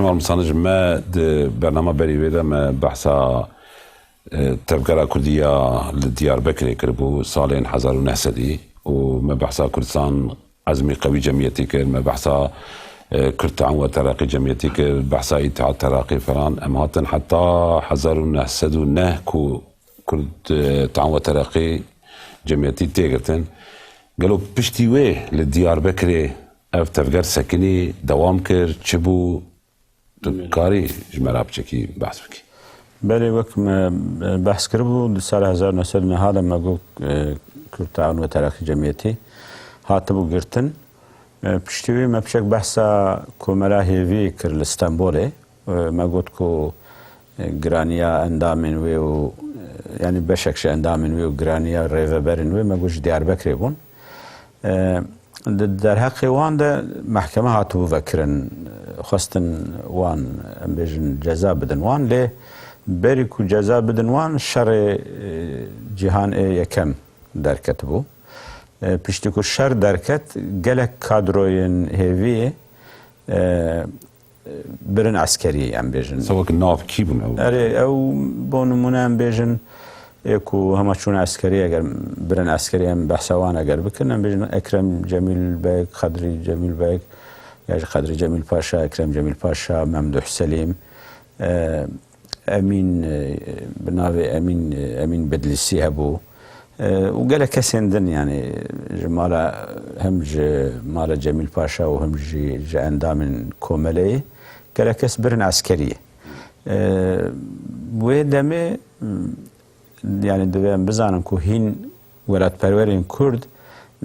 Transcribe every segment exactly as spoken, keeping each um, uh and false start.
Armsanic me di bernama berî wê de me behsa, e, tevgera Kurdî ya li Diyarbekirê kiribû salên hezar û neh sedî û me behsa Kurdistan Ezmî Qewî Cemiyetî kir, me behsa, e, Kurd Te'an we Tereqî Cemiyetî kir, behsa Îtihad Tereqî filan. Em hatin heta hezar û neh sed û neh ku Kurd, e, Te'an we Tereqî Cemiyetî tê girtin. Gelo piştî wê li Diyarbekirê ev tevger sekinî, dewam kir, çi bû? Tu karî ji me re piçekî behs bikî? Belê, wek me, e, behs kiribû, di sala hezar neh sed û neh de me got, e, Kurd Te'an we Tereqî Cemiyetî hatibû girtin. E, piştî wî me piçek behsa Komela Hêvî kir li Stenbolê. E, me got ku, e, giraniya endamên wê û, e, yanî beşek ji endamên wê û giraniya rêveberên wê me got ji Diyarbekirê bûn. E, di derheqê wan de mehkeme hatibû vekirin, xwestin wan, em bêjin, ceza bidin wan, lê berî ku ceza bidin wan, şerê, e, Cîhan ê Yekem derketibû. E, piştî ku şer derket, gelek kadroyên Hêviyê, e, birin eskeriyê, em bêjin. Sewek nav kî bûn ew? Erê, ew bo nimûne em bêjin, ê ku hema çûne eskeriyê, eger birin eskeriyê, em behsa wan eger bikin, em bêjin Ekrem Cemîl Beg, Xedrî Cemîl Beg, ya jî Xedrî Cemîl Paşa, Ekrem Cemîl Paşa, Memduh Selîm, e, Emîn, e, bi navê Emîn, e, Emîn Bedlîsî hebû. E, û gelek kesên din, yanî ji mala, hem ji mala Cemîl Paşa û hem jî ji endamên komeleyê gelek kes birin eskeriyê. E, wê demê, yanî divê em bizanin ku hîn welatperwerên Kurd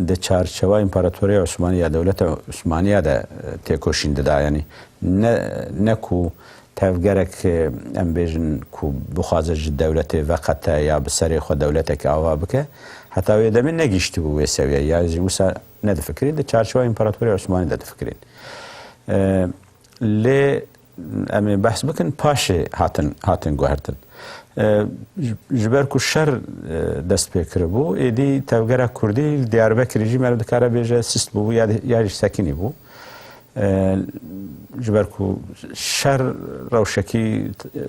di çarçewa Împaratoriya Osmanî ya Dewleta Osmaniya de, e, têkoşîn dida. Yanî ne, ne ku tevgerek, e, em bêjin ku bixwaze ji dewletê veqete ya bi serê xwe dewletekî ava bike, heta wê demê negihiştibû wê sewiyeyê, ya jî wisa nedifikirîn, di çarçewa Împaratoriya Osmanî de difikirîn. E, lê em ê behs bikin, paşê hatin, hatin guhertin. E, ji, ji ber ku şer, e, dest pê kiribû, êdî tevgera Kurdî li Diyarbekirê jî meriv dikare bêje sist bûbû ya, ya jî sekinî bû. E, ji ber ku şer rewşekî, e,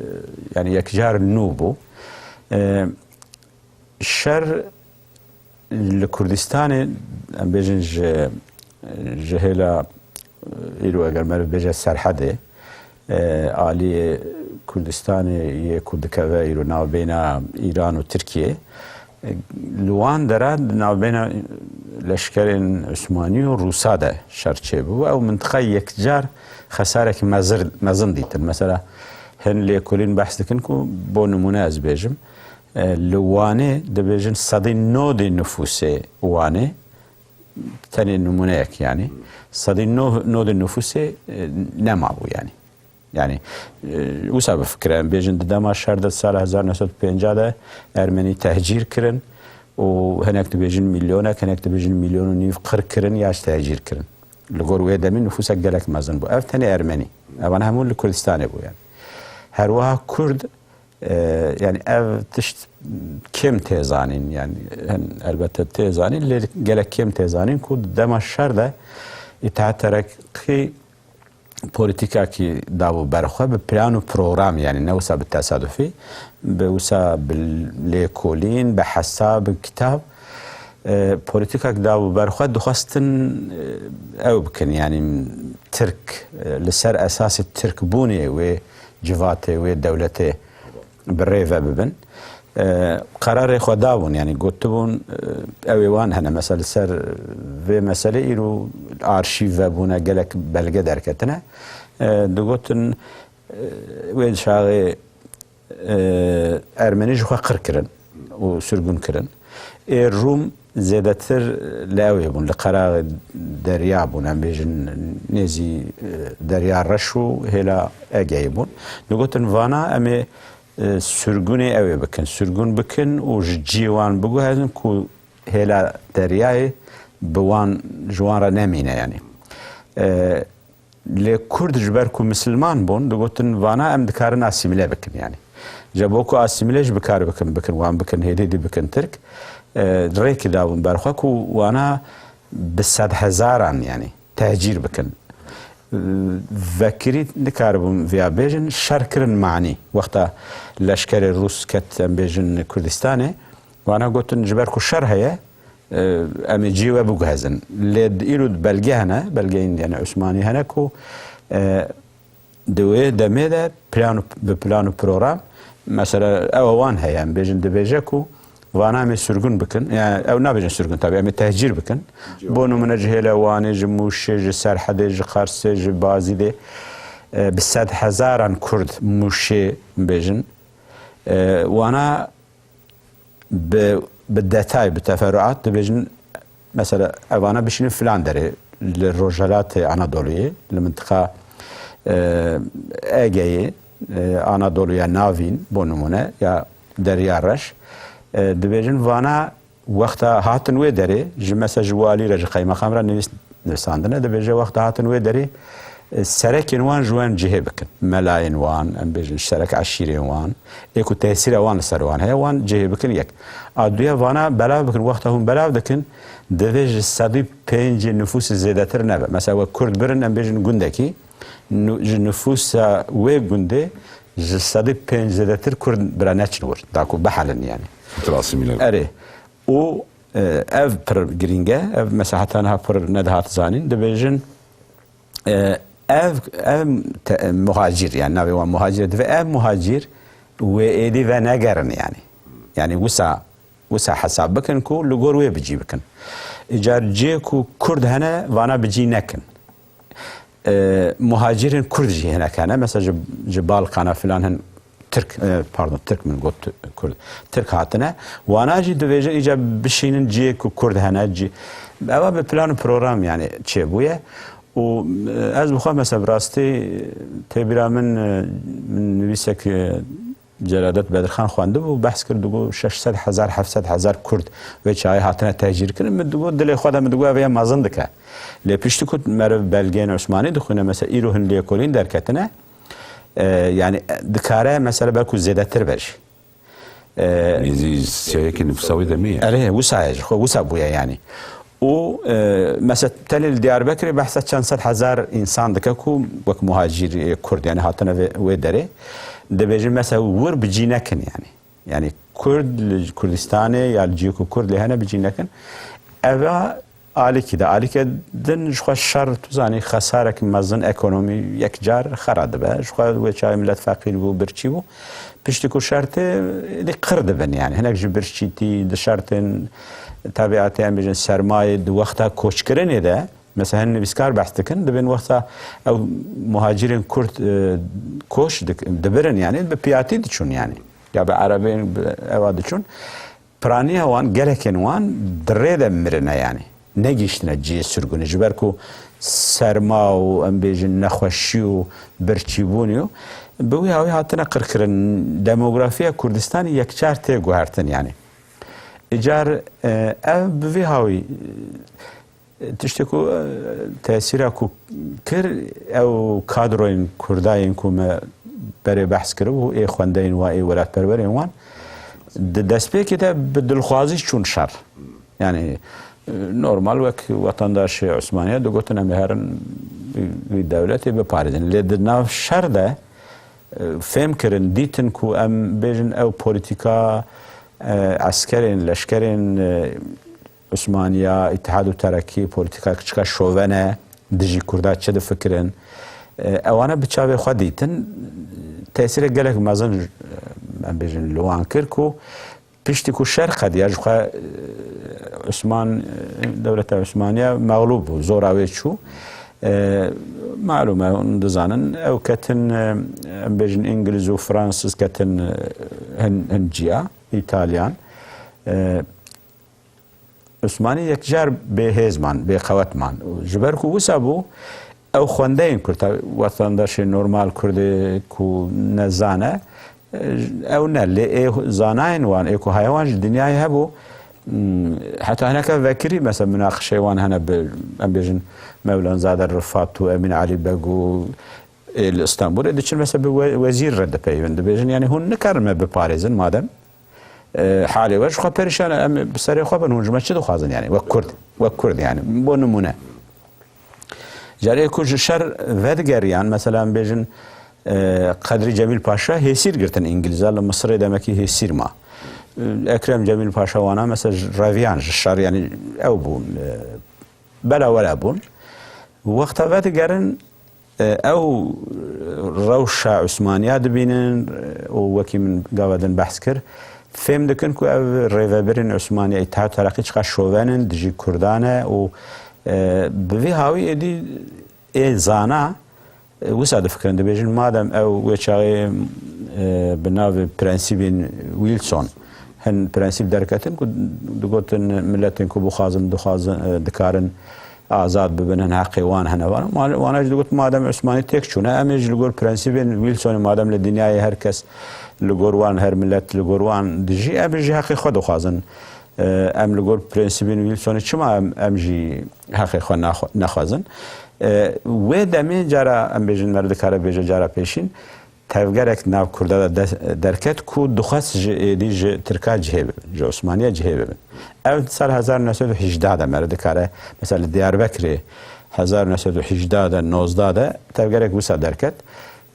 yanî yekcar nû bû. E, şer li Kurdistanê, em bêjin ji, ji hêla, îro eger meriv bêje serhedê, e, aliyê Kurdistanê yê ku dikeve îro navbeyna Îran û Tirkiyê, e, li wan dera di navbeyna leşkerên Osmanî û Rûsa de şer çêbû. Ew mintiqa yekcar xesarekî mezir-, mezin dîtin. Mesela hin lêkolîn behs dikin ku bo nimûne ez bêjim, e, li Wanê dibêjin sedî nodê nifûsê Wanê, tenê nimûneyek yanî, sedî nodê nifûsê, e, nemabû yanî. Yanî, e, wisa bifikire, em bêjin di dema şer de sala hezar neh sed û pêncî de Ermenî tehcîr kirin û hinek dibêjin milyonek, hinek dibêjin milyon û nîv qir kirin ya jî tehcîr kirin. Li gor wê demî nifûsek gelek mezin bû. Ev tenê Ermenî. Evana hemû li Kurdistanê bû yanî. Her wiha Kurd, e, yanî ev tişt kêm tê zanîn, yanî hin elbette tê zanîn, lê gelek kêm tê zanîn ku di dema şer de Îtîhad Tereqî polîtîkakî dabû ber xwe bi plan û program, yanî ne wisa bi tesadufî, bi wisa bi lêkolîn, bi hesab, bi kitab, e, polîtîkak dabû ber xwe, dixwestin, e, ew bikin, yanî Tirk, e, li ser esasê Tirkbûnê wê civatê, wê dewletê bi rê ve bibin. E, qerarê xwe dabûn, yanî gotibûn, e, ew ê wan hene. Mesela li ser vê meselê îro arşîv vebûne, gelek belge derketine. E, digotin, e, wê çaxê, e, Ermenî ji xwe qir kirin û sirgûn kirin. Ê Rûm zêdetir li ew ê bûn, li qeraxê derya bûn, em bêjin nêzî, e, Derya Reş û hêla Egeyê bûn. Digotin vana em ê, e, sirgûnê ew ê bikin, sirgûn bikin û ji cihê wan biguhezin ku hêla deryayê bi wan, ji wan re nemîne yanî. E, Lê Kurd ji ber ku misilman bûn, digotin vana em dikarin asîmîle bikin yanî. Ji bo ku asîmîle jî bikar bikin, bikin, wan bikin hêdî dî bikin Tirk, e, rêkî dabûn ber xwe ku wana bi sedhezaran yanî tehcîr bikin. vekirî nikaribûn viya bêjin, şer kirin manî. Wexta leşkerê Rûs ket, em bêjin, Kurdistanê, wana gotin, ji ber ku şer heye, e, em ê cihê we biguhezin. Lê di îro belge hene, belgeyên, yani, Osmanî hene ku, e, di wê demê de plan û, bi plan û program, mesela, ew wan heye, em bêjin, dibêje ku vana em ê sirgûn bikin. Yani, ew nabêjin sirgûn, tabii, em ê tehcîr bikin. Bo nimûne ji hêla Wanê, ji Mûşê, ji Serhedê, ji Qarsê, ji Bazîdê, e, bi sed hezaran Kurd Mûşê bêjin. E, wana bi, bi detay, bi teferruat dibêjin, mesela, evana bişînin filan derê, li Rojhelatê Anadoluyê, li mintiqa, e, Egeyê, e, Anadoluya Navîn, bo nimûne, ya Derya Reş, e, dibêjin vana wexta hatin wê derê, ji, mesela, ji walî re, ji qeymeqam re nivîs nivîsandine, dibêje wexta hatin wê derê, e, serekên wan ji wan cihê bikin. Melayên wan, em bêjin, serek eşîrên wan, ê ku tesîra wan li ser wan heye, wan cihê bikin yek. A duya vana belav bikin, wexta hûn belav dikin, divê ji sedî pêncî nifûsê zêdetir nebe. Mesela we Kurd birin, em bêjin gundekî, nu-, ji nifûsa wê gundê ji sedî pênc zêdetir Kurd bira neçin wir. Da ku bihelin yani. Assimile. Erê. Û, e, ev pir girîng e. Ev mesela heta niha pir nedihat zanîn. Dibêjin, e, ev, ev te-, muhacîr, yani navê wan muhacîr divê. Ev muhacîr wê êdî venegerin yani. Yani wisa, wisa hesab bikin ku li gor wê bi cî bikin. Îcar cihê ku Kurd hene, vana bi cî nekin. E, muhacirên Kurd jî hinek hene. Mesela ji, ji Balkana filan hin Tirk, e, pardon, Tirk min got, Kurd. Tirk hatine. Wana jî dibêjin îca bişînin cihê ku Kurd hene. Cî, ewa bi plan û program yani çêbûye. Û, e, ez bi xwe mesela bi rastî tê bîra min, e, min nivîsek, e, Celadet Bedirxan xwendibû, behs kir, digot şeş sed hezar, heft sed hezar Kurd wê çaxê hatine tehcîrkirin. Min digot, dilê xwe de min digot, ev ya mezin dike. Lê piştî ku meriv belgeyên Osmanî dixwîne, mesela îro hin lêkolîn derketine, e, yani dikare mesela belkû zêdetir be jî. E, Nêzî seyekê nifûsa wê demê ye. Erê, wisa ye, ji xwe wisa bûye yani. Û, e, mesela tenê li Diyarbekirê behsa çend sed hezar însan dike ku wek muhacîrê Kurd, yani hatine vê, wê derê. Dibêjin mesela wir bi cî nekin yani. Yani Kurd li Kurdistanê ya li cihê ku Kurd lê hene bi cî nekin. Eva alîkî de, alîkê din ji xwe şer, tu zanî, xesarek mezin ekonomî yekcar xera dibe. Ji xwe wê çaxê milet feqîr bû, birçî bû. Piştî ku şer tê, êdî qir dibin yani. Hinek ji birçîtî di şertên tebiatê, em bêjin sermayê, di wexta koçkirinê de, mesela hin nivîskar behs dikin, dibên wexta ew muhacirên Kurd, e, koç dik-, dibirin yani, bi piyatî diçûn yani. Ya bi erebeyên, bi ewa diçûn. Piraniya wan, gelekên wan di rê de mirine yani. Negihiştine cihê sirgûnê. Ji ber ku serma û, em bêjin, nexweşî û birçîbûnê û bi wî hawî hatine qirkirin. Demografiya Kurdistanê yekcar tê guhertin yani. Îcar, e, ev bi vî hawî, e, tiştê ku, e, tesîra ku kir, ew kadroyên Kurda yên ku me berê behs kiribû, ê xwendeyên wan, ê welatperwerên wan, di destpêkê de bi dilxwazî çûn şer. Yani, e, normal wek wetendaşê Osmaniye digotin, em ê herin vî, vî dewletê biparêzin. Lê di nav şer de, e, fêm kirin, dîtin ku em bêjin ew polîtîka, e, eskerên, leşkerên, e, Osmaniya, Îtihad û Terekî polîtîkayek çika şovene, dijî Kurda çi difikirin. E, ewana bi çavê xwe dîtin, tesîrek gelek mezin, e, em bêjin, li wan kir ku piştî ku şer qediya, ji xwe, e, Osman, e, dewleta Osmaniya mexlûb bû, zora wê çû. E, malûm e, hûn dizanin, ew ketin, e, em bêjin, Îngiliz û Fransız ketin, e, hin, hin ciya, Îtalyan. E, Osmanî yekcar bêhêz man, bêqewet man. Û ji ber ku wisa bû, ew xwendeyên Kurd, wetandaşê normal Kurdê ku nezane, ew ne. Lê ê zanayên wan, ê ku haya wan ji dinyayê hebû, hmm, heta hineke vekirî, mesela, minaqişeyê wan hene bi, em bêjin, Mewlanzade Rifat û Emîn Elî Beg û ê li Stenbolê diçin, mesela, bi we-, wezîr re dipeyivin, dibêjin, yani, hûn nikarin me biparêzin madem. E, halê we ji xwe perîşan e, em bi serê xwe bin, hûn ji me çi dixwazin yani? Wek Kurd, wek Kurd yani. Bo nimûne. Carê ku ji şer vedigeriyan, mesela em bêjin, e, Qedrî Cemîl Paşa hêsîr girtin Îngilîza, li Misirê demekî hêsîr ma. E, Ekrem Cemîl Paşa wana mesela ji reviyan, ji şer, yanî ew bûn, e, bela were bûn. Wexta vedigerin, e, ew rewşa Osmaniya dibînin, e, û wekî min gava din behs kir, fêm dikin ku ev rêvebirên Osmaniya, Îtihad Tereqî çiqa şoven in, dijî Kurdan e û, e, bi vî hawî êdî ê zana, e, wisa difikirin, dibêjin, madem ew wê çaxê, e, bi navê prensîbên Wilson hin prensîb derketin ku digotin miletên ku bixwazin, dixwazin, e, dikarin azad bibin, hin heqê wan hene. Wan, wan, wana jî digot, madem Osmanî têk çûne, em ê ji li gor prensîbên Wilsonê, madem li dinyayê her kes li gor wan, her milet li gor wan dijî, em ê jî heqê xwe dixwazin. E, em li gor prensîbên Wilsonê çima em, em jî heqê xwe naxwe-, nexwazin? E, wê demê cara, em bêjin, meriv dikare bêje cara pêşîn, tevgerek nav Kurda de des-, derket ku dixwest ji êdî ji Tirka cihê bibin, ji Osmaniya cihê bibin. Ev sal hezar neh sed û hejdeh de meriv dikare, mesela li Diyarbekirê hezar neh sed û hejdeh de, nozdeh de tevgerek wisa derket.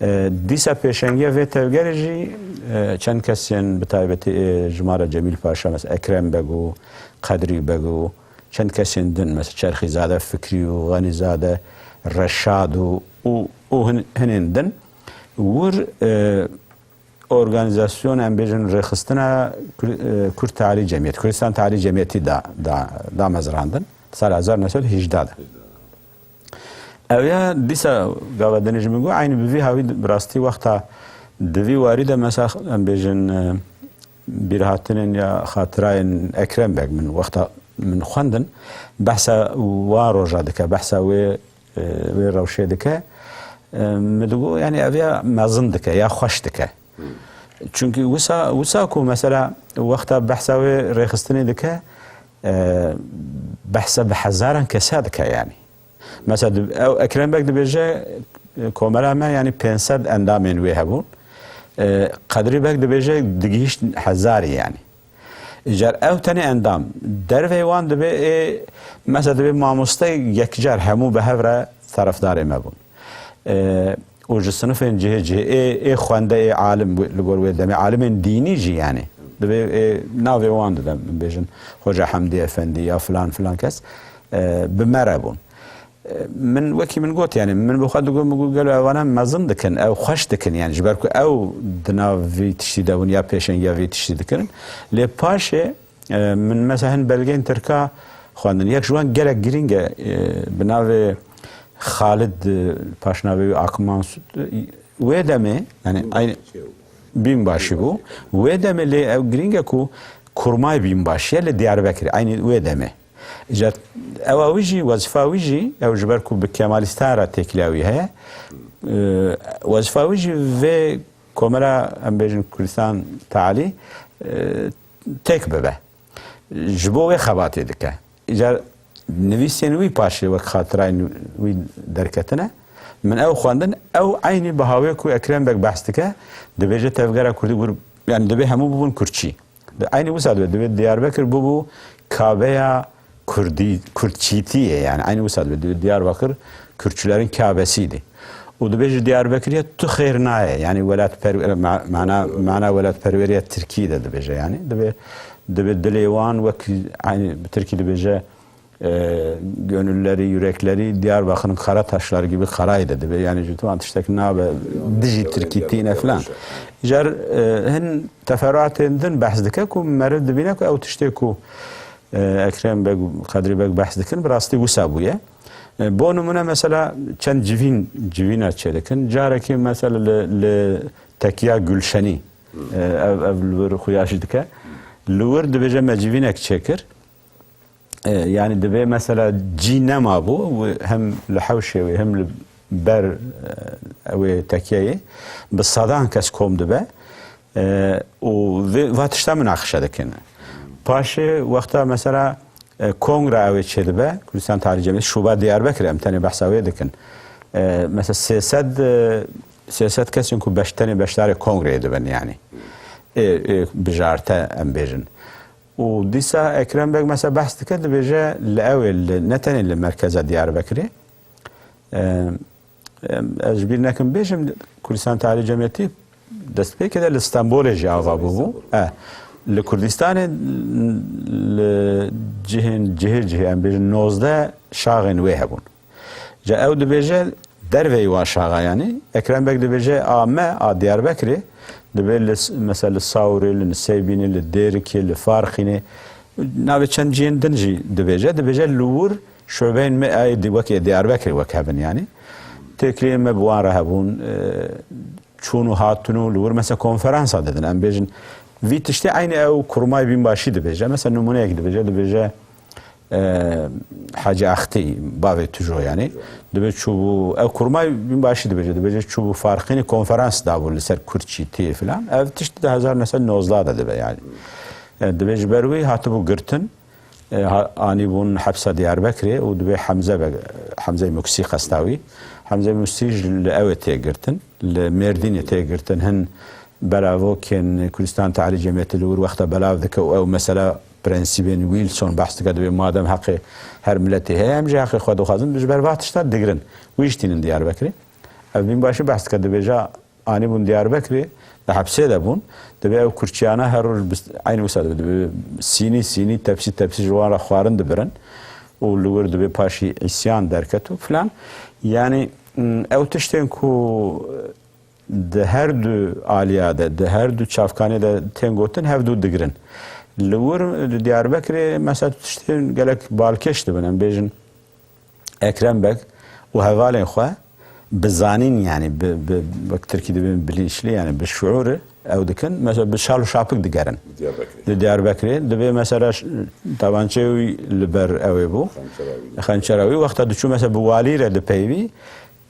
E, dîsa pêşengiya vê tevgerê jî, e, çend kesên bi taybetî, e, ji me re Cemîl Paşa, mesela Ekrem Beg û Qedrî Beg û çend kesên din, mesela Çerxîzade Fikrî û Xenîzade Reşad û, û, û hin-, hinên din wir, e, organîzasyon, em bêjin, rêxistina Kur-, e, Kurd Tealî Cemiyet, Kurdistan Tealî Cemiyetî da, da, damezrandin. Sala hezar neh sed û hejdeh de. Ew ya dîsa gava dinê ji min got, eynî bi vî hawî bi rastî wexta di vî warî de, mesela, em bêjin, e, bîrhatinên ya xatirayên Ekrem Beg min wexta min xwendin, behsa wa roja dike, behsa wê, e, wê rewşê dike. E, min digot, yanî ev ya mezin dike, ya xweş dike. Çunkî wisa, wisa ku mesela wexta behsa wê rêxistinê dike, e, behsa bi hezaran kesa dike yanî. Mesela di-, ew Ekrem Beg dibêje, e, komela me, yanî pênc sed endamên wê hebûn. E, Qedrî Beg dibêje digihîşt hezarî yanî. Îcar ew tenê endam. Dervey wan dibe, ê, mesela dibe mamoste yekcar hemû bi hev re terefdarê me bûn. E, û ji sinifên cihê cihê, ê, ê xwende, ê alim, li gor wê demê alimên dînî jî yanî. Dibe, ê, navê wan dide, bêjin, Hoca Hemdî Efendî ya filan filan kes, e, bi me re bûn. Min wekî min got, yanî min bi xwe digot, min got, gelo evana mezin dikin, ew xweş dikin, yanî ji ber ku ew di nav vî tiştî de bûn ya pêşengiya vî tiştî dikirin. Lê paşê, e, min mesela hin belgeyên tirka xwendin. Yek ji wan gelek girîng e, e, bi navê Xalid, e, paşnavê wî Akmansut, e, wê demê, yanî aynî Bînbaşî bû. Wê demê lê ew girîng e ku kurmay Bînbaşî ye li Diyarbekirê, eynî wê demê. Îcar ewa wî jî, wezifa wî jî, ew ji ber ku bi Kemalîstan re têkiliya wî heye, e, wezifa wî jî vê komela, em bêjin, Kurdistan Tealî, e, têk bibe. Ji bo wê xebatê dike. Îcar nivîsên wî paşê wek xatirayên wî derketine. Min ew xwendin, ew eynî bi hawê ku Ekrem Beg behs dike, dibêje tevgera Kurdî wir, yanî divê hemû bibûn Kurdçî. Di eynî wisa dibe, divê Diyarbekir bibû kabeya Kurdî, Kurdçîtiyê, yanî eynî wisa dibe, divê Diyarbakır Kürtçülerin Kâbesiydi. Û dibêje Diyarbekiriye tu xêr nayê, yanî welatperwer-, ma-, mana, mana welatperweriya Tirkî de dibêje, yanî divê, divê dilê wan wek, eynî bi Tirkî dibêje, e, gönülleri, yürekleri Diyarbakır'ın kara taşları gibi karaydı dibe. Yanî ji tu an tiştek nabe dijî Tirkî tîne filan. Jar, e, hin teferruatên din behs dike ku meriv dibîne ku ew tiştê ku, e, Ekrem Beg, Qedrî Beg behs dikin, bi rastî wisa bûye. E, bo nimûne mesela çend civîn, civîna çêdikin. Carekî mesela li, li Tekiya Gülşenî, e, ev, ev li wir xuya jî dike. Li wir dibêje me civînek çêkir. E, yanî divê mesela cî nemabû, wê hem li hewşê wê hem li ber, e, wê tekiyeyê bi sedan kes kom dibe, e, û vê, va tişta minaqişe dikin. Paşê wexta mesela, e, kongre ew ê çêdibe, Kurdistan Tarîh Cemiyeti, Şuba Diyarbekir, em tenê behsa wê dikin. E, mesela sê sed, e, sê sed kesên ku beş-, tenê beşdarê kongreyê dibin yanî. Ê, ê, bijarte em bêjin. Û dîsa Ekrem Beg mesela behs dike, dibêje li ew ê li, ne tenê li merkeza Diyarbekirê, Em, em, ez ji bîr nekim bêjim, Kurdistan Tehrîr Cemiyetî destpêkê de li Stenbolê jî ava bûbû. E, li Kurdistanê li cihên cihê cihê, em bêjin nozdeh şaxên wê hebûn. Ca ew dibêje derveyî wan şaxa, yanî Ekrem Beg dibêje a me a Diyarbekirê, dibê li s-, mesela li Sawrê, li Niseybînê, li Dêrikê, li Farqînê, navê çend cihên din jî dibêje. Dibêje li wir şubeyên me ay di wek ê Diyarbekirê wek hebin, yanî têkiliyên me bi wan re hebûn, e, çûn û hatin û li wir mesela konferansa didin. Em bêjin vî tiştê eynî ew kurmay bînbaşî dibêje. Mesela nimûneyek dibêje, dibêje, e, Hacî Axtî, bavê Tujo yanî. Dibê çûbû, ew kurmay bînbaşî dibêje, dibêje çûbû Farqînê konferans dabû li ser Kurçîtiyê filan. Ev tişt di hezar neh sed nozdeh de dibe yanî. E, dibê ji ber wî hatibû girtin. E, ha-, anîbûn hepsa Diyarbekirê û dibê Hemze be, Hemzeyê Muksî qesta wî. Hemzeyê Muksî ji li ew ê tê girtin, li Mêrdînê tê girtin. Hin belavokên Kurdistan Tehrîr Cemiyetî li wir wexta belav dike û ew mesela prensîbên Wilson behs dike, dibê madem heqê her miletê heye, em jî heqê xwe dixwazin, ji ber va tişta digirin. Wî jî tînin Diyarbekirê. Ev bînbaşî behs dike, dibêje, anîbûn Diyarbekirê, di hepsê de bûn. Dibê ew kurçiyana her roj bis-, eynî wisa dibe. Dibê sînî sînî, tepsî tepsî ji wan re xwarin dibirin. Û li wir dibê paşî îsyan derket û filan. Yanî, m, ew tiştên ku di her du aliya de, di her du çavkanê de tên gotin, hev du digirin. Li wir, li Diyarbekirê mesela tiştên gelek balkêş dibin. Em bêjin, Ekrem Beg û hevalên xwe bi zanîn, yanî bi, bi, wek tirkî dibên bilinçli, yanî bi şuûr ew dikin. Mesela bi şal û şapik digerin. Diyarbekirê. Li Diyarbekirê dibê mesela ş-, tabançeyê wî li ber ew ê bû. Xençera wî. Xençera wî. Wexta diçû mesela bi walî re dipeyivî,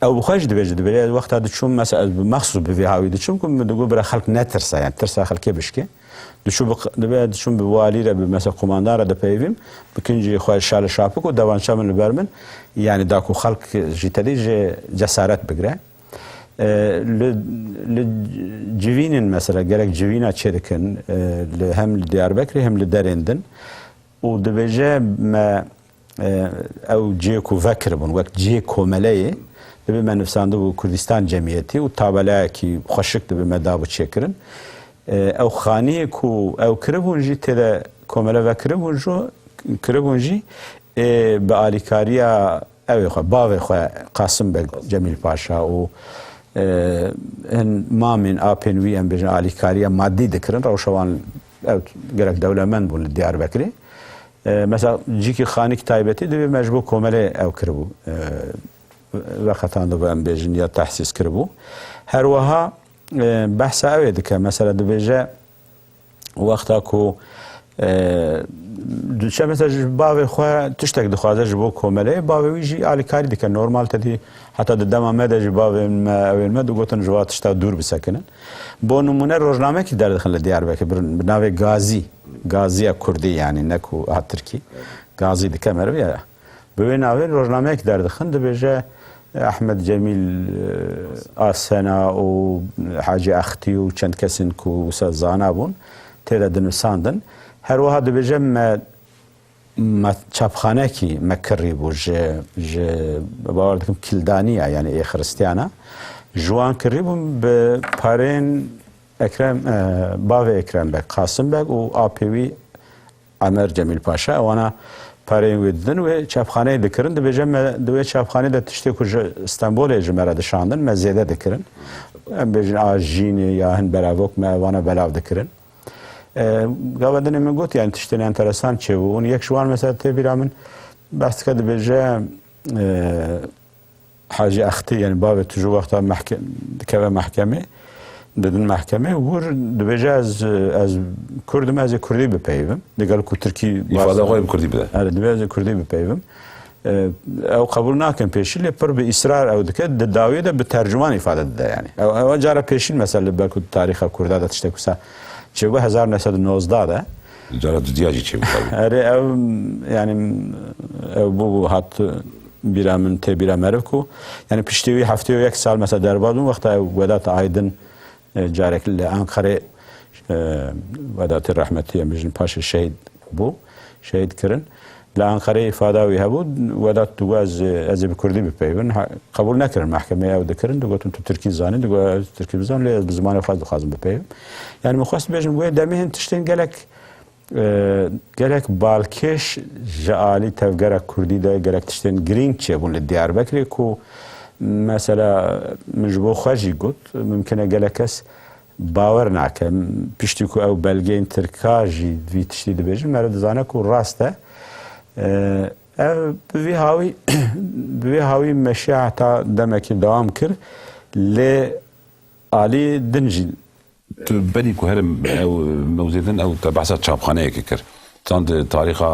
ew bi xwe jî dibêje, dibêje, ez wexta diçûm mesela ez bi mexsûs bi vî hawî diçûm ku min digot bira xelk netirse, yanî tirsa xelkê bişkê. Diçû bi q-, dibê diçûm bi walî re, bi mesela kumandan re dipeyivîm, bi kincî xwe şal û şapik û devança min li ber min, yanî da ku xelk jî tedî ji cesaret bigre. E, li, li civînên mesela gelek civîna çêdikin, e, li hem li Diyarbekirê hem li derên din û dibêje me, e, ew cihê ku vekiribûn wek cihê komeleyê, dibê me nivsandibû Kurdistan Cemiyetî û tabelayekî xweşik dibê me dabû çêkirin. E, ew xaniyê ku ew kiribûn jî tê de komele vekiribûn jî, kiribûn jî, e, bi alîkariya ew ê xwe, bavê xwe Qasim Beg Cemîl Paşa û, e, hin mamên apên wî, em bêjin, alîkariya madî dikirin. Rewşa wan ew gelek dewlemend bûn li Diyarbekirê. E, mesela cîkî xanîk taybetî dibê me ji bo komelê ew kiribû. E, veqetandibû, em bêjin, ya tehsîs kiribû. Her wiha, e, behsa ew ê dike. Mesela dibêje, wexta ku, e, diçe mesela ji bavê xwe tiştek dixwaze ji bo komeleyê, bavê wî jî alîkarî dike. Normal tedî heta di dema me de jî bavên me, ewên me digotin ji va tişta dûr bisekinin. Bo nimûne rojnamekî derdixin li Diyarbekir bi, bi navê Gazî. Gaziya Kurdî, yanî ne ku ha Tirkî. Gazî dike meriv ya. Bi wê navê rojnameyek derdixin, dibêje Ehmed Cemîl, e, Asena û Hacî Axtî û çend kesên ku wisa zana bûn, tê de dinivsandin. Her wiha dibêje me, me çapxanekî me kirî bû ji, ji, bawer dikim, Kildaniya, yanî ê Xiristiyana. Ji wan kirî bûn bi parên Ekrem, e, bavê Ekrem Beg, Qasim Beg û apê wî Emer Cemîl Paşa, ewana pereyên wê didin, wê çapxaneyê dikirin. Dibêje me di wê çapxanê de tiştê ku ji Stenbolê ji me re dişandin, me zêde dikirin. Em bêjin a jînê ya hin belavok me ewana belav dikirin. E, gava dinê min got, yani tiştên enteresan çêbûn. Yek ji wan mesela tê bîra min behs dike, dibêje, e, Hacî Extî, yani bavê tu ji wexta mehke-, dikeve mehkemê, didin mehkemê, wir dibêje ez, ez Kurd im, ez ê Kurdî bipeyivim. Digel ku Tirkî îfade xwe bi Kurdî bide. Erê, dibê ez ê Kurdî bipeyivim. E, ew qebûl nakin pêşî, lê pir bi îsrar ew dike, di dawiyê de bi tercuman îfade dide yani. Ew, ew cara pêşî mesela li ber ku tarîxa Kurda de tiştek wisa çêbû hezar neh sed û nozdeh de. Cara dudiya jî çêbû. Erê ew yani ew bû, bû hat bîra min, tê bîra meriv ku, yani piştî wî heftê û yek sal mesela derbas bûn, wexta ew Vedat Aydin, e, carek li Ankarê, e, Vedatê rehmetî em bêjin paşê şehîd bû, şehîd kirin. Li Enqereyê îfada wî hebû, Wedat digot ez, ez ê bi kurdî bipeyivin. Ha, qebûl nekirin, mehkemeyê ew dikirin, digotin tu tirkî zanî, digot ez tirkî bizanim, lê ez bi zimanê xwe dixwazim bipeyivim. Yani min xwest bêjim, wê demê hin tiştên gelek, e, gelek balkêş ji alî tevgera kurdî de gelek tiştên girîng çêbûn li Diyarbekirê ku mesela min ji bo xwe jî got, mimkin e gelek kes bawer nake. Piştî ku ew belgeyên tirka jî vî tiştî dibêjin, meriv dizane ku rast e. Ev bi vî hawî, bi vî hawî meşiya heta demekî dewam kir, lê alî din jî. Tu berî ku herim ew mewzê din ew te behsa çapxaneyekê kir. Çand tarîxa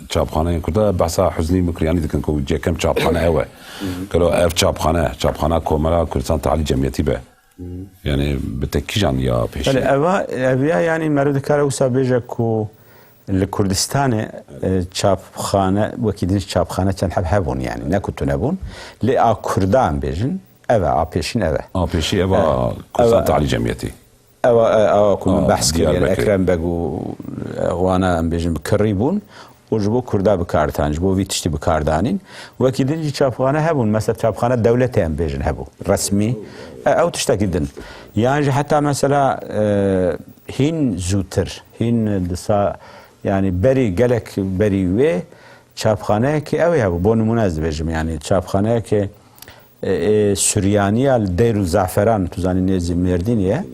çapxaneyên Kurda behsa Huznî Mukriyanî dikin ku yekem çapxane ew e. Gelo ev çapxane, çapxana Komela Kurdistan Tealî Cemiyetî be? Yani bi te kîjan ya pêşî? Belê, eva, ev ya, yani meriv dikare wisa bêje ku li Kurdistanê, e, çapxane, wekî din çapxane çend heb hebûn yani, ne ku tune bûn. Lê a Kurdan bêjin, ev e, a pêşîn ev e. A pêşî ev a E, Kurdistan ev e. Tealî Cemiyetî. Ew e, e, ew ku min A, behs kir, yani Diyarbekir. Ekrem Beg û, e, wana em bêjin bi kirrî bûn. û ji bo Kurda bi kar dihatin, ji bo vî tiştî bi kar dihatin. Wekî din jî çapxane hebûn, mesela çapxane dewletê em bêjin hebû, resmî. E, ew tiştekî din. Yan jî heta mesela, e, hîn zûtir, hîn di sa-, yani berî, gelek berî wê çapxaneyekê ew ê hebû. Bo nimûne ez dibêjim, yani çapxaneyekê e, e, Suryaniya li Dêr û Zaferan, tu zanî nêzî Mêrdînê ye.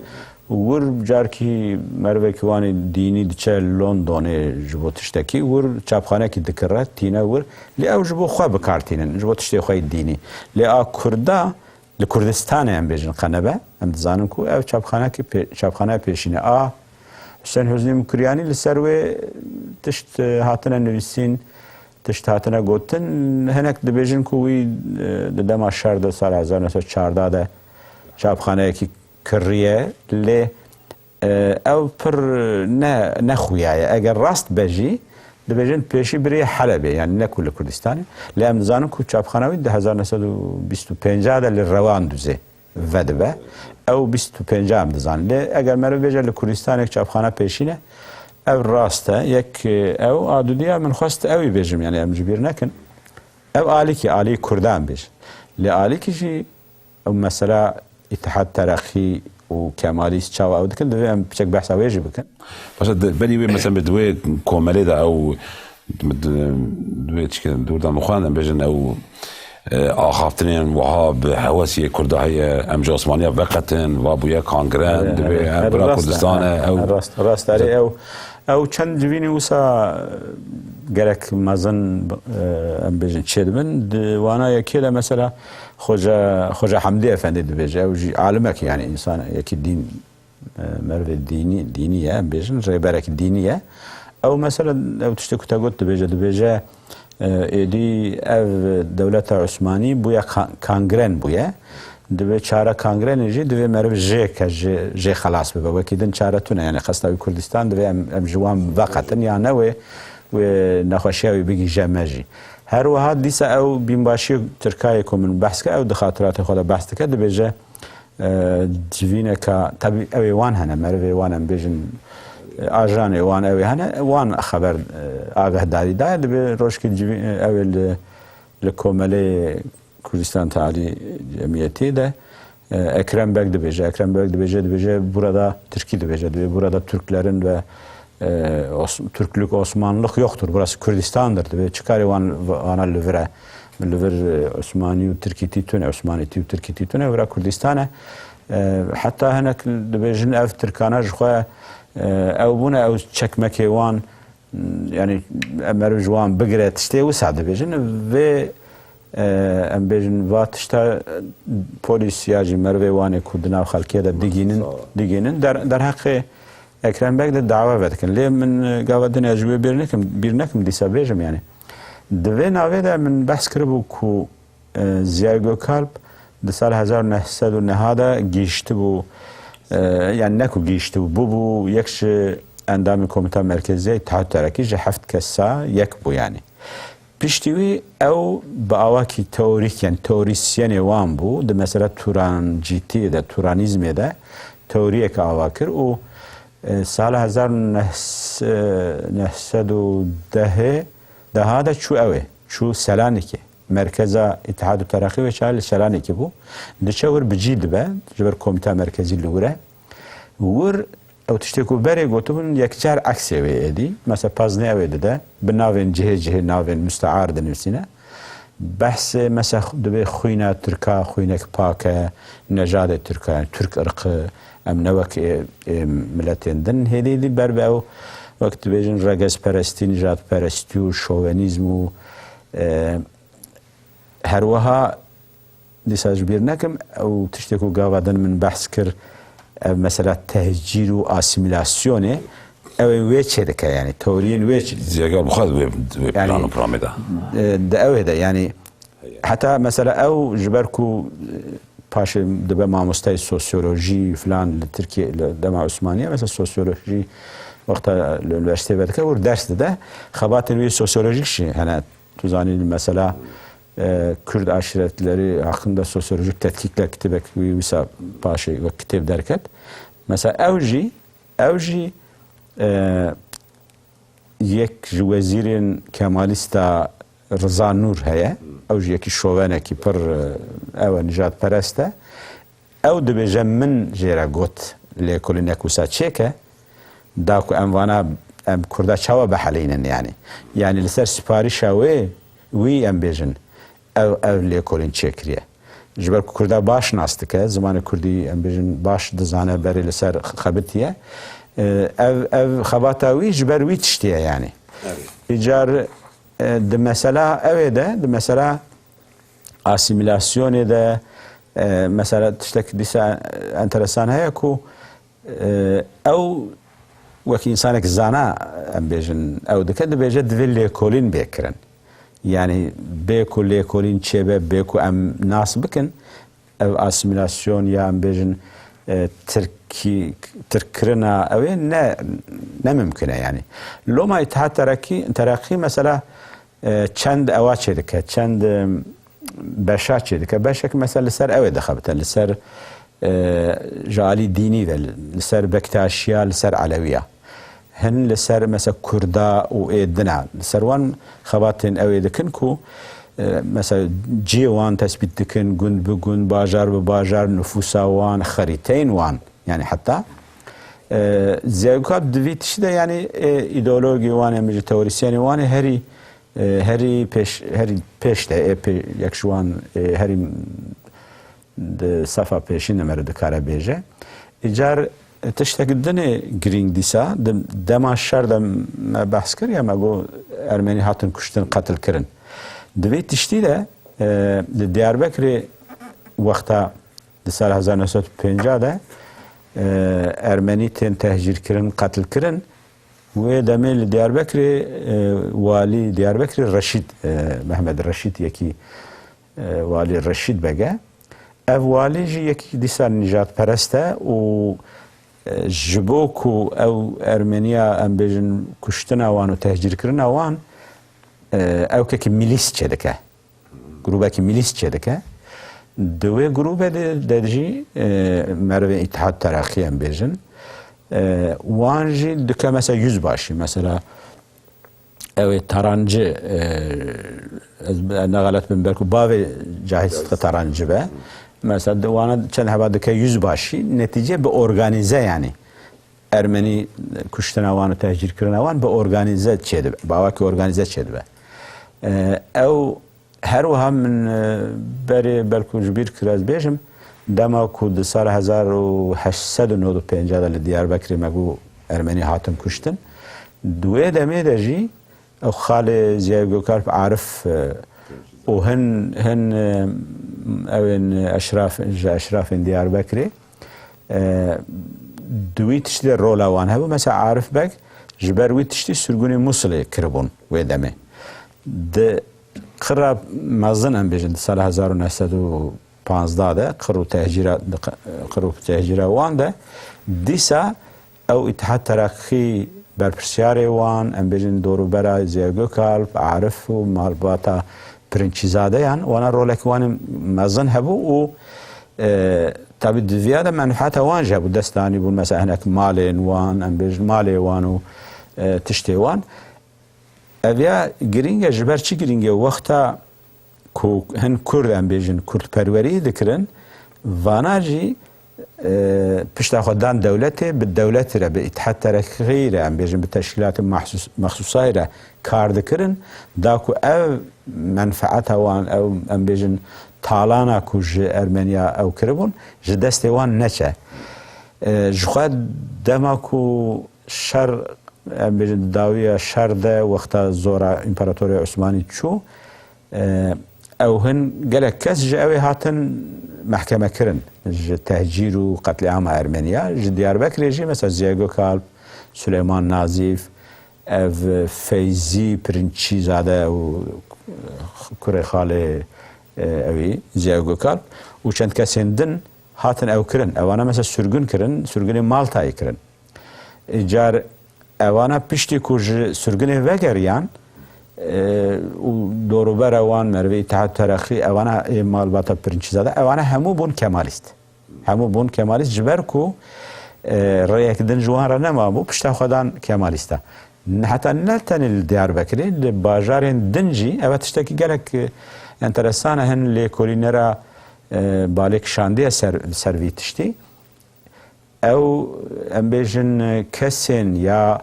Wir carkî merivekî wan ê dînî diçe Londonê ji bo tiştekî, wir çapxanekî dikire, tîne wir. Lê ew ji bo xwe bi kar tînin, ji bo tiştê xwe yê dînî. Lê a Kurda li Kurdistanê em bêjin qe nebe, em dizanin ku ev çapxanekî pê-, çapxaneya pêşîne a Husên Huznî Mukiryanî li ser wê tişt, e, hatine nivîsîn, tişt hatine gotin. Hinek dibêjin ku wî, e, di dema şer de, sala hezar neh sed çardeh de çapxaneyekî kiriye, lê, e, ew pir ne, ne xuya ye. Eger rast be jî, dibêjin pêşî biriye Helebê, yani ne ku li Kurdistanê. Lê em dizanin ku çapxana wî di hezar neh sed û bîst û pênc de li Rewandûzê vedibe. Ew bîst û pênc em dizanin. Lê eger meriv bêje li Kurdistanê çapxana pêşîne, ev rast e. Yek, e, ew, a dudiya min xwest ewî bêjim, yani em ji bîr nekin. Ev alîkî, alî Kurdan bêjin. Lê alîkî jî ew mesela Îtihad Tereqî û Kemalîst çawa ew dikin, divê em piçek behsa wê jî bikin. Başa di-, berî wê mesela bi di wê komelê de ew Di, di wê çike dûr de min xwend, em bêjin ew, e, axaftinên wiha bi hewesiyê Kurda heye, em ji Osmaniya veqetin, va bûye kangren, Erê, dibê erê, ev erê, bira rast e, Kurdistan e, erê, ew rast, rast, erê, ew, ew çend civînê wisa gerek mezin, e, em bêjin çêdibin. Di wana yekê de mesela Xoca, Xoca Hemdî Efendî dibêje, ew jî alimek, yani însan yekî dîn e, merivê dînî, dînî ye, em bêjin, rêberek dînî ye. Ew mesela, ew tiştê ku te got dibêje, dibêje, e, êdî ev dewleta Osmanî bûye ka-, kangren bûye. Divê çare kangrenê jî, divê meriv jê ke, jê, jê xelas bibe. Wekî din çare tune, yani qesta wî Kurdistan, divê em, em ji wan veqetin, ya ne wê, wê nexweşiya wî bigihîje me jî. Her wiha dîsa ew bînbaşî Tirkayê ku min behs kir, ew di xatiratê xwe de behs dike, dibêje, e, civîneka, tebî ew ê wan hene, merivê wan em bêjin, e, ajanê wan ew ê hene, wan xeber, e, agahdarî daye, dibê rojkê civî-, e, ew ê li, li komelê Kurdistan Tealî Cemiyetî de, e, Ekrem Beg dibêje, Ekrem Beg dibêje, dibêje burada, Tirkî dibêje, dibê burada Türklerin ve, e, Os-, Türklük, Osmanlılık yoktur, burası Kürdistan'dır, dibê çi karê wan, wana li vir e. Li vir, e, Osmanî û Tirkîtî tune, Osmanîtî û Tirkîtî tune, vira Kurdistan e. E, heta hinek dibêjin ev Tirkana ji xwe, e, ew bûne, ew çekmekê wan, yani, em meriv ji wan bigire, tiştê wisa dibêjin. Vê, e, em bêjin, va tişta, e, polîs ya jî merivê wan ê ku di nav xelkê de digînin, digînin. Der-, derheqê Ekrem Beg de dawa vedikin. Lê min, e, gava din ez ji wê bîr nekim, bîr nekim, dîsa bêjim, yani. Di vê navê de min behs kiribû ku, e, Ziya Gökalp di sal hezar neh sed û neh de gihîştibû, e, yani ne ku gihîştibû, bûbû yek ji endamê Komîta Merkezî ya Îttihat Terakî, ji heft kesa yek bû yani. Piştî wî ew bi awakî teorîk, yani teorîsyenê wan bû, di mesela turancîtiyê de, turanîzmê de teoriyek ava kir û, e, sala hezar neh sed û dehê Daha de çû ew ê, çû Selanikê. Merkeza Îtihad û Tereqî wê çaxê li Selanikê bû. Diçe wir bi cî dibe, ji ber komîta merkezî li wir e. Wir ew tiştê ku berê gotibûn, yekcar eksê wê êdî. Mesela paznê ew ê dide, bi navên cihê cihê navên mustear dinivîsîne. Behsê mesela dibê xwîna Tirka, xwînek pak e, nejadê Tirka, yani Türk ırkı, em ne wek ê, ê miletên din. Hêdî dî ber bi ew, wek dibêjin regezperestî, nijadperestî û şovenîzm û, e, her wiha dîsa ji bîr nekim, ew tiştê ku gava din min behs kir, ev mesela tehcîr û asîmîlasyonê, ew ê wê çêdike, yani teoriyên wê çê- Ziyagar bi xwe wê, wê Yani, plan û programê de. e, di ew ê de, yani heta mesela ew ji ber ku, e, paşê dibe mamosteyê sosyolojî filan li Tirkiye, li dema Osmaniye, mesela sosyolojî wexta li unîversîteyê vedike û ders dide, xebatên wî sosyolojîk jî hene. Tu zanî mesela, e, Kurd aşiretleri hakkında sosyolojik tetkikler kitêbek wî wisa paşê wek kitêb derket. Mesela ew jî, ew jî, e, yek ji wezîrên Kemalîsta Riza Nûr heye. Ew jî yekî şovenekî pir, e, ew e, nijadperest e. Ew dibêje, min jê re got, lêkolînek wisa çêke, da ku em vana, em Kurda çawa bihelînin yani. Yani li ser siparîşa wê, wî em bêjin, ew, ev lêkolîn çêkiriye. Ji ber ku Kurda baş nas dike, zimanê Kurdî em bêjin baş dizane, berê li ser xebitiye. E, ev, ev xebata wî ji ber wî tiştî ye yani. Evet. Îcar, e, di mesela ew ê de, di mesela asîmîlasyonê de, e, mesela tiştek dîsa enteresan heye ku, e, ew wek însanek zana, em bêjin, ew dike, dibêje divê lêkolîn bê kirin. Yani bê ku lêkolîn çêbe, bê ku em nas bikin, ev asîmîlasyon ya em bêjin, e, Tirkî, Tirkkirina ew ê ne, ne mimkun e yani. Loma Îtihad Terakî, Terakî mesela, e, çend ewa çêdike, çend, e, beşa çêdike. Beşek mesela li ser ew ê dixebite, li ser, e, ji alî dînî ve, li ser Bektaşiya, li ser Elewiya. Hin li ser mesela Kurda û ê dina, li ser wan xebatên ew ê dikin ku, e, mesela cihê wan tespît dikin, gund bi gund, bajar bi bajar, nifûsa wan, xerîteyên wan, yani heta, e, Ziya Gökalp di vî tiştî de yani, e, îdeologê wan, em ji teorîsyenê wan ê herî, e, herî pêş, herî pêş de, ê pê-, yek ji wan, e, herî di sefa pêşîn de me re dikare bêje. Îcar tiştek dinê girîng dîsa, di dema şer de me behs kir ya, me got Ermenî hatin kuştin, qetil kirin. Di vê tiştî de, e, li Diyarbekirê wexta di sala hezar neh sed û pêncî de, e, Ermenî tên tehcîr kirin, qetil kirin. Wê demê li Diyarbekirê, e, walî Diyarbekirê Reşîd, e, Mehmed Reşîd yekî, e, walî Reşîd Beg e. Ev walî jî yekî dîsa nîjadperest e û, e, ji bo ku ew Ermeniya, em bêjin, kuştina wan û tehcîrkirina wan, e, ew kekî milîs çêdike. Grûbekî milîs çêdike. Di wê grûbe de, de jî, e, merivê Îtihad Teraqî em bêjin. E, wan jî dike mesela yüzbaşî. Mesela ew ê Tarancı, e, ez, ez ne xelet bim, belku bavê Cahit Sıtkı Tarancı be. Mesela di wana çend heba dike yüzbaşî. Netîce bi organize yani. Ermenî kuştina wan û tehcîrkirina wan bi organize çêdibe. Bi awakî organize çêdibe. E, ew Her wiha min, e, berê belku ji bîr kir ez bêjim, dema ku di sala hezar û heşt sed û nod û pêncî de li Diyarbekirê me got Ermenî hatin kuştin. Di wê demê de jî ew xalê Ziya Gökalp Arif, e, û hin, hin, e, ewên eşraf, ji eşrafên Diyarbekirê, e, di wî tiştî de rola wan hebû. Mesela Arif Beg ji ber wî tiştî sirgûnê Musilê kiribûn wê demê. Di qira mezin, em bêjin, di sala hezar û neh sed û panzdeh de, qir û tehcîra, di qi-, qir û tehcîra wan de, dîsa ew Îtihad Terakî berpirsiyarê wan, em bêjin, dorûbera Ziya Gökalp, Arif û malbata Pirinçîzadeyan, wana rolekî wan ê mezin hebû û, e, tabî di viya de menfeeta wan jî hebû, dest danî bûn, mesela hinek malên wan, em bêjin, malê wan û, e, tiştê wan. Ev ya girîng e, ji ber çi girîng e? Wexta ku hin Kurd, em bêjin, Kurdperwerî dikirin, vana jî, e, pişta xwe dan dewletê, bi dewletê re, bi Îtihad Tereqî re, em bêjin, bi teşkîlatê mahsus-, mexsûsayê re kar dikirin, da ku ev menfeeta wan, ew, em bêjin, talana ku ji Ermeniya ew kiribûn, ji destê wan neçe. E, ji xwe dema ku şer, em bêjin, di dawiya şer de, wexta zora Împaratoriya Osmanî çû, e, ew hin gelek kes ji ew ê hatin mehkeme kirin, ji tehcîr û qetlîama Ermeniya. Ji Diyarbekirê jî, mesela, Ziya Gökalp, Süleyman Nazîf, ev Feyzî Pirinççîzade û kurê xalê, e, ewî, Ziya Gökalp û çend kesên din hatin ew kirin. Ewana, mesela, sürgün kirin, sürgünê Maltayê kirin. Îcar ewana piştî ku ji sirgûnê vegeriyan, e, û dorûbera wan, merivê Îtihad Tereqî, ewana ê malbata Pirinççîzade, ewana hemû bûn Kemalîst. Hemû bûn Kemalîst, ji ber ku, e, rêyek din ji wan re nemabû, pişta xwe dan Kemalîsta. Heta ne tenê li Diyarbekirê, li bajarên din jî, ev tiştekî gelek, e, enteresan e, hin lêkolînera, e, balê kişandiye ser, ser vî tiştî. Ew, em bêjin, kesên ya,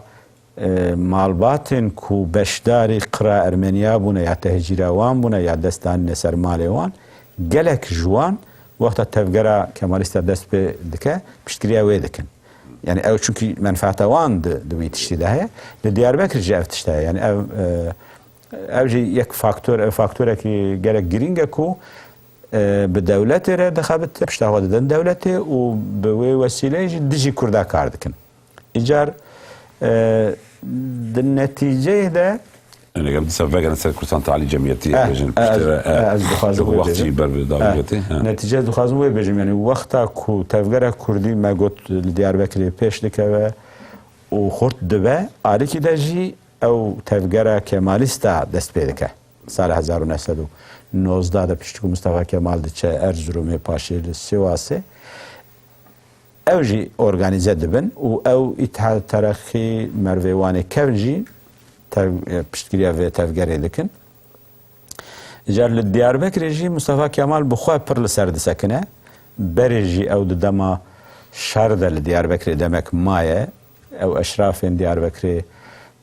e, malbatên ku beşdarî qira Ermeniya bûne ya tehcîra wan bûne ya dest danîne ser malê wan, gelek ji wan wexta tevgera Kemalîsta dest pê dike, piştgiriya wê dikin. Yani ew çunkî menfaeta wan di, di wî tiştî de heye. Li Diyarbekir jî ev tişt heye. Yani ev, e, ev jî yek faktor, ev faktorekî gelek girîng e ku e, bi dewletê re dixebite, pişta xwe didin dewletê û bi wê wesîleyê jî dijî Kurda kar dikin. Îcar, e, di netîceyê de Yani, gel dîsa vegerin ser Kurdistan Tealî Cemiyetî, Eh, bêjin, eh, piştî ez, re, eh, eh, ez dixwazim wê wext bêjim. Jî ber bi dawî Eh, ketî. Eh. Netîceyê dixwazim wê bêjim, yani, wexta ku tevgera Kurdî me got li Diyarbekirê pêş dikeve û xurt dibe, alîkî de jî ew tevgera Kemalîsta dest pê dike. Sala hezar û neh sed û nozdeh de piştî ku Mustafa Kemal diçe Erzurumê, paşê li Sîwasê, ew jî organîze dibin û ew Îtihad Tereqî, merivê wan ê kevn jî tev-, piştgiriya vê tevgerê dikin. Îcar li Diyarbekirê jî Mustafa Kemal bi xwe pir li ser disekine. Berê jî ew di dema şer de li Diyarbekirê demek maye. Ew eşrafên Diyarbekirê,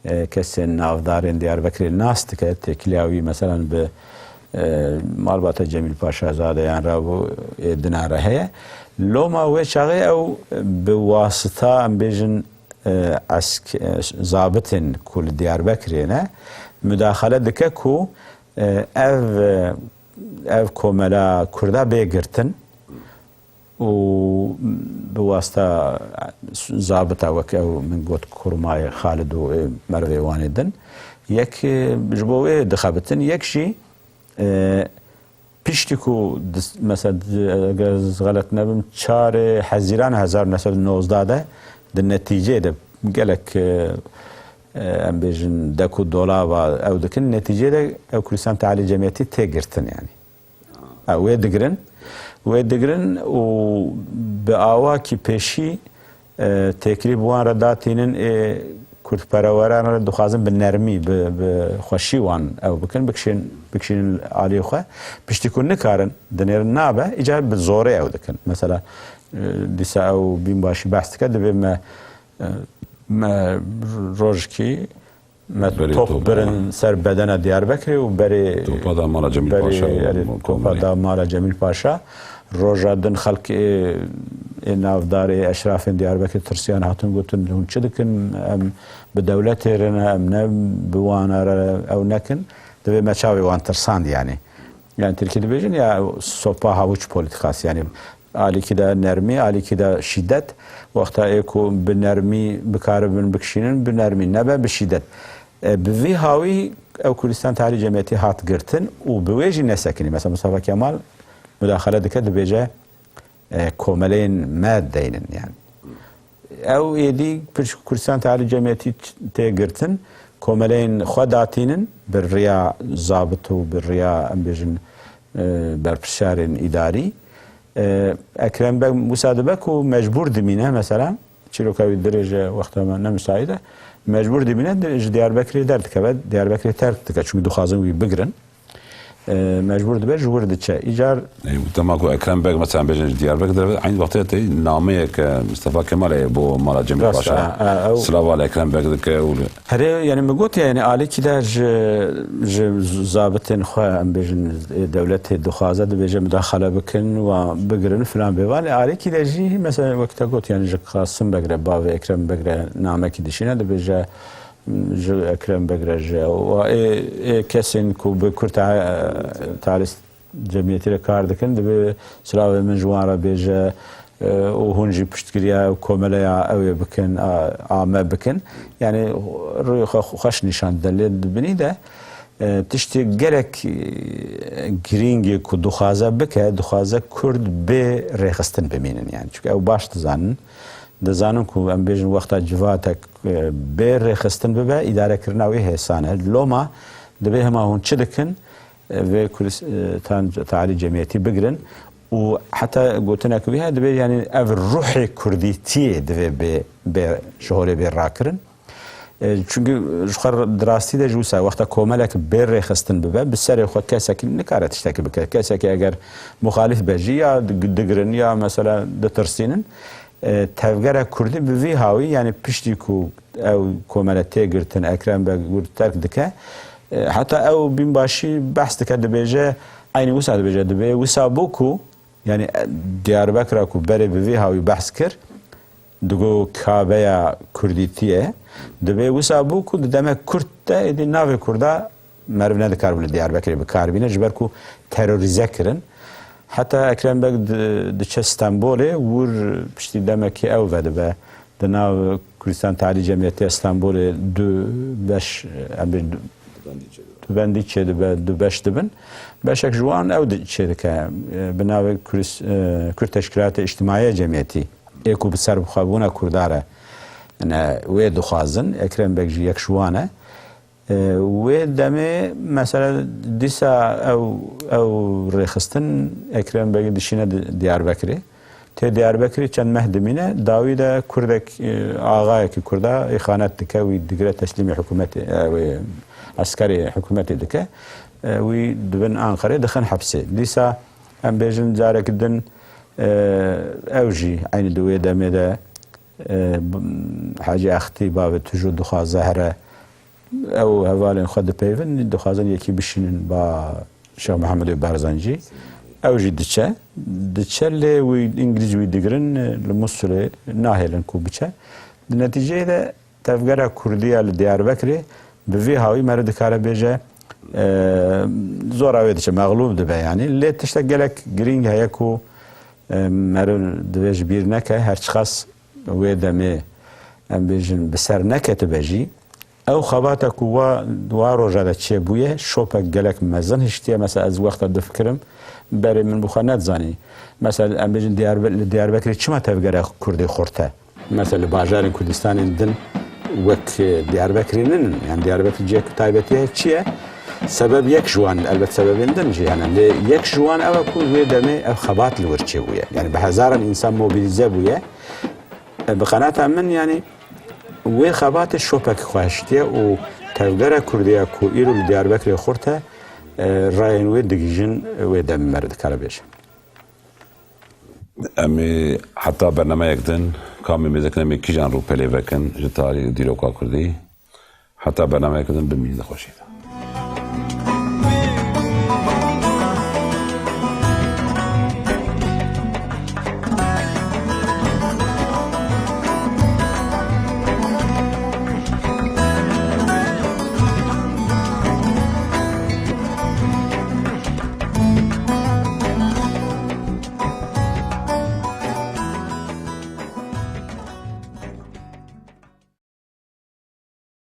e, kesên navdarên Diyarbekirê nas dike. Têkiliya wî, meselan, bi, e, malbata Cemîl Paşazadeyan re û ê dinan re heye. Loma wê çaxê ew bi wasita, em bêjin, e, esk-, e, zabitên ku li Diyarbekirê ne, mudaxele dike ku, e, ev, e, ev komela Kurda bê girtin. û bi wasta zabita wek ew min got, kurmayê Xalid û, e, merivê wan ê din. Yek, e, ji bo wê dixebitin, yek jî, e, piştî ku dis-, mesela, di-, eger ez xelet nebim, çarê Hezîran hezar neh sed û nozdeh de di netîceyê de gelek, e, e, em bêjin dek û dolava ew dikin, netîceyê de ew Kurdistan Tealî Cemiyetî tê girtin yani. Ha, wê digirin. Wê digirin û bi awakî pêşî, e, têkilî bi wan re datînin, ê kurdpereweran re dixwazin bi nermî, bi, bi xweşî wan ew bikin, bikişên-, bikişînin aliyê xwe. Piştî ku nikarin, dinêrin nabe, îcar bi zorê ew dikin. Mesela, e, dîsa ew bînbaşî behs dike, dibê me, e, me rojkî Me Berê top topa. birin ser bedena Diyarbekirê û berê Topa da mala Cemîl berê, Paşa û erê, mo-, topa komrê. da mala Cemîl Paşa. Roja din xelk ê, ê navdar ê eşrafên Diyarbekir tirsiyan hatin gotin, hûn çi dikin? Em bi dewletê re ne, em ne bi wana re ew nekin. Divê me çavê wan tirsand yani. Yani Tirkî dibêjin ya sopa havuç politikası yani. Alîkî de nermî, alîkî de şîdet. Wexta ê ku bi nermî bikaribin bikişînin, bi nermî nebe, bi şîdet. E, bi vî hawî ew Kurdistan Tealî Cemiyetî hat girtin û bi wê jî nesekinî. Mesela Mustafa Kemal mudaxele dike, dibêje, e, komeleyên me deynin yani. Ew êdî pişt Kurdistan Tealî Cemiyetî tê girtin, komeleyên xwe datînin, bi riya zabit û bi riya, em bêjin, e, berpirsarên îdarî. E, Ekrem Beg wisa dibe ku mecbûr dimîne, mesela, çîroka wî dirêj e, wexta me ne misaîd e. Mecbûr dibîne di-, ji Diyarbekirê derdikeve, Diyarbekirê terk dike. Çimkî dixwazin wî bigirin. E, mecbûr dibe ji wir diçe. Îcar Ê, dema ku Ekrem Beg, mesela, bêjin ji Diyarbekir derve, eynî wextê tê nameyeke Mistefa Kemalê bo mala Cemîl Rast, Paşa. A, a, ew Silava li Ekrem Beg dike û li Herê, yani, min got, yani, alîkî de ji, ji zabitên xwe, em bêjin, e, dewletê dixwaze, dibêje, mudaxale bikin, wan bigirin, filan bêvan. Lê alîkî de jî, mesela, wek te got, yani, ji Qasim Beg re, bavê Ekrem Beg re namekî dişîne, dibêje, ji Ekrem Beg re ji, û ê, ê kesên ku bi Kurd te-, Talîs cemiyetî re kar dikin, divê silavê min ji wan re bêje, e, û hûn jî piştgiriya komeleya ew ê bikin, a, a me bikin. Yani rûyê xwe xweş nîşan dide. Lê di binî de, e, tiştê gelek, e, girîngê ku dixwaze bike, dixwaze Kurd bê rêxistin bimînin. Yani, çünkü ew baş dizanin. Dizanin ku, em bêjin, wexta civatek, e, bê rêxistin bibe, îdarekirina wê hêsan e. Loma divê hema hûn çi dikin, e, vê Kurdistan talî cemiyetî bigirin û heta gotinek wî heye, divê, yani, ev ruhê kurdîtiyê divê bê, bê ji holê bê rakirin. E, çünkü ji xwe di rastî de jî wisa wexta komelek bê rêxistin bibe, bi serê xwe kesekî nikare tiştekî bike. Kesekî eger muxalîf be jî ya dig-, digirin ya mesela ditirsînin. E, tevgera Kurdî bi vî hawî, yani piştî ku ew komele tê girtin, Ekrem Beg wir terk dike, e, heta ew bînbaşî behs dike, dibêje, eynî wisa dibêje, dibê wisa bû ku, yani, e, Diyarbekira ku berê bi vî hawî behs kir, digo Kabeya Kurdîtiyê, dibê wisa bû ku di demek kurt de êdî navê Kurda meriv nedikaribû li Diyarbekirê bi kar bîne, ji ber ku terorîze kirin. Heta Ekrem Beg di-, diçe Stenbolê, wir piştî demekê ew vedibe. Di nav Kurdistan Talî Cemiyetiya Stenbolê du beş, em bê du, du bendî çêdibe, du beş dibin. Beşek ji wan ew di-, çêdike, e, bi navê Kurdis-, e, Kurd Teşkilatê Îctimaiye Cemiyetî, ê ku bi serbixwebûna Kurda re, ne, wê dixwazin, Ekrem Beg jî yek ji wan e. E, wê demê, mesela, dîsa ew, ew rêxistin Ekrem Begî dişîne di-, Diyarbekirê. Tê Diyarbekirê çend meh dimîne, dawî de Kurdek, e, axayekî Kurda îxanet dike, wî digire teslîmê hikûmetê, e, wê eskerê hikûmetê dike. E, wî dibin Anqerê, dixin hepsê. Dîsa em bêjin careke din, e, ew jî eynî di wê demê de, e, b-, Hecî Extî bavê Tujû dixwaze here, ew hevalên xwe dipeyvin, dixwazin yekî bişînin ba Şêx Mehemedê Barzanjî. Ew jî diçe. Diçe lê wî, Îngilîz wî digirin, li Musulê nahêlin ku biçe. Di netîceyê de tevgera Kurdî ya li Diyarbekirê bi vî hawî meriv dikare bêje, e, zora wê diçe, mexlûb dibe yanî. Lê tiştek gelek girîng heye ku, e, meriv divê ji bîr neke, her çiqas wê demê, em bêjin, bi ser neketibe jî, ew xebata ku wa, wa roja de çêbûye, şopek gelek mezin hiştiye. Mesela ez wexta difikirim, berê min bi xwe nedizanî. Mesela em bêjin Diyarbe-, li Diyarbekirê çima tevgera Kurdê xurt e? Mesela li bajarên Kurdistanên din wek, e, Diyarbekirê ninin. Yani Diyarbekir cihek taybetiye çi ye? Sebeb yek ji wan, elbet sebebên din jî hene. Lê yek ji wan ew e ku wê demê ev xebat li wir çêbûye. Yani bi hezaran însan mobilize bûye. E, bi qenata min, yani, wê xebatê şopek xwe hiştiye û tevgera Kurdiya ku îro li Diyarbekirê xurt e, e, rayên wê digihîjin, wê demê meriv dikare bêje. Em ê heta bernameyek din, ka em ê mêzekin, em ê kîjan rûpelê vekin ji tarî û dîroka Kurdî. Heta bernameyek din, bimînin di xweşî de.